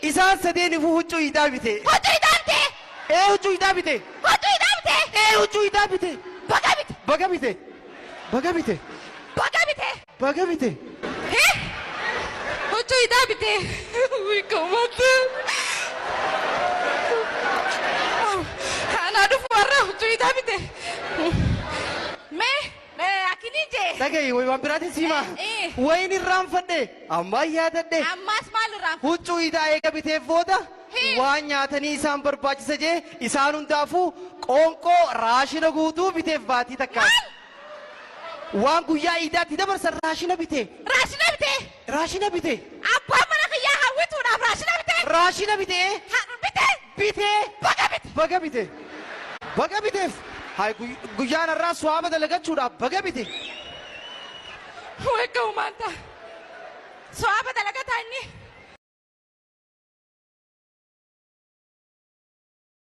Isaan sadeeniifuu huccuu iidaa bite. Huccuu iidaa bite. Ee huccuu iidaa bite. Huccuu iidaa bite. Ee huccuu iidaa bite. Baga bite. Baga bite. Baga bite. Baga bite. Baga bite. Hee? Huccuu iidaa bite. Wii gammadu. Anaa dhufu warra huccuu iidaa bite. Mee akini jee. Dhaga'i wayi waan biraatiin sii himaa. Eh. Wayin irraanfadhe ammaan yaadadhe. Ammaas maal irraanfadhe? Huccuu iidaa eega biteef booda Hii. waan nyaatanii isaan barbaachisa jee isaan hundaafuu qoonqoo raashina guutuu biteef baatii takkaaf. Maal? Waan guyyaa iidaatti dabarsan raashina bite. Raashina bite. Raashina bite. Abbaan mana kiyyaa hawwituudhaaf raashina bite. Raashina bitee. Bite. Bitee. Baga bite. Baga bite. Baga biteef. Hay guyyaan har'aa suwaaba dalagachuudhaaf baga bite. Wagga umaanta. Suwaaba dalagataa inni.